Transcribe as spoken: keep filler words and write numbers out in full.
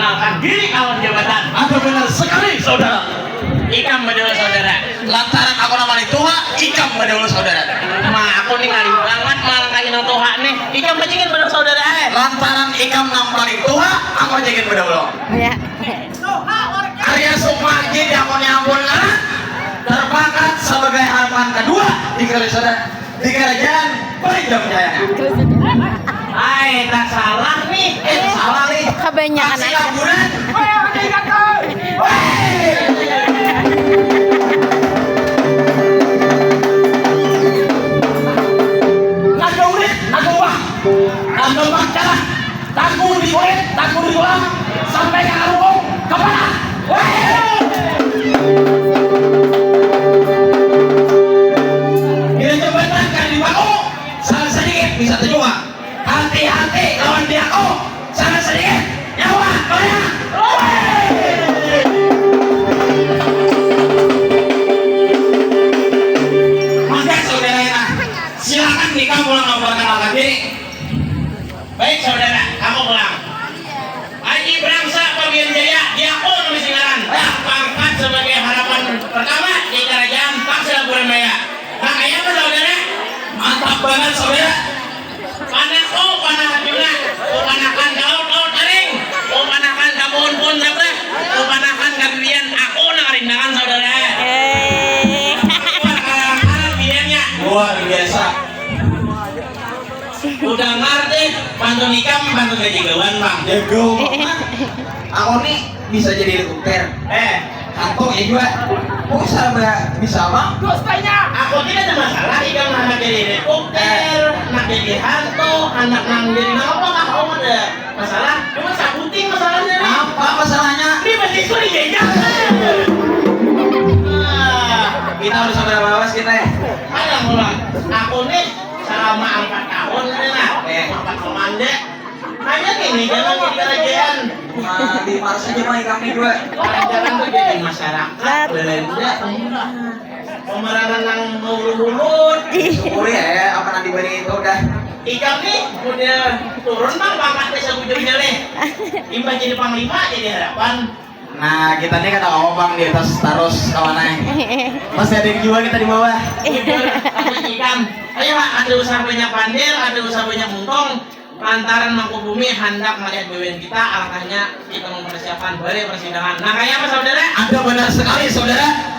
Akan diri kawan jabatan. Ada benar sekali, saudara. Ikam berdua saudara. Lantaran aku nang paling tuha, ikam berdua saudara. Ma, aku ni ngalih banget malangkahi nang tuha nih. Ikam bajingin berdua saudara eh. Lantaran ikam nang paling tuha, aku jingin berdua. Ya. Arya Sukma gin ya, aku ni ampun lah. Terpangkat sebagai harapan kedua di kerajaan, di kerajaan Perinjam Jaya. Hai, tak salah nih. Eh, tak salah nih. Kebanyakan Kasih aja. Laburan. Weh, ada yang kata. Weh. Ada ulit, ada uang. Ada uang jalan. Tanggung di kulit, tanggung di tulang, sampai ke arukung, kepala. Weh. Bila jabatan kada dipaku, salah sedikit bisa terjua. Hati-hati lawan diaku, salah sedikit nyawa goyang. Weh. Maka saudara, silakan nikah pulang memperkenalkan diri. Baik saudara, aku pulang. Aji Brangsa Pabian Jaya, diaku nang bisi ngaran. Terpangkat sebagai harapan pertama di kerajaan Paksir Laburan Raya. Nah, kaya apa saudara? Mantap banget saudara. Panah, oh, panah Arjuna. Oh, panakan ka laut, laut kering. Oh, panakan ka pohon, pohon sabrah. Oh, panakan ka bibian. Aku nang rindangan saudara. Eh. Wah, kalangan biannya. Luar biasa. Udah ngerti, pantun ikam, pantun gajigawan, Bang. Jago. Aku nih bisa jadi helikopter. Eh, hantu ya juga. Kok bisa ba- bisa, Bang? Dustanya. Aku tidak ada masalah, ikam anak jadi helikopter, anak jadi hantu, anak nang jadi nang apa kah? Aku ada masalah. Cuma sabuting masalahnya nih. Apa masalahnya? Ini masih sulit ya. Nah, kita harus sabar lawas kita ya. Alah, mulai. Aku nih selama empat tahun ini nah, eh, empat komande. Hanya ini jangan jadi kerajaan. Nah, di Mars aja mah kami dua. Jangan tuh jadi masyarakat, belanja, pemerangan nang mengurut-urut. Syukuri ya, ya, apa nanti beri itu udah. Ikam nih udah turun bang pangkatnya sebujurnya nih. Imbah jadi panglima jadi harapan. Nah, kita nih kada kawa bang di atas terus kawan ai. Masih ada juga kita di bawah. Bujur, ikam. Ayo mak, ada usaha banyak pandir, ada usaha banyak mungkong. Lantaran Mangkubumi handak melihat gawian kita, alangkahnya kita mempersiapkan balai persidangan. Nah, kaya apa saudara? Ada benar sekali saudara.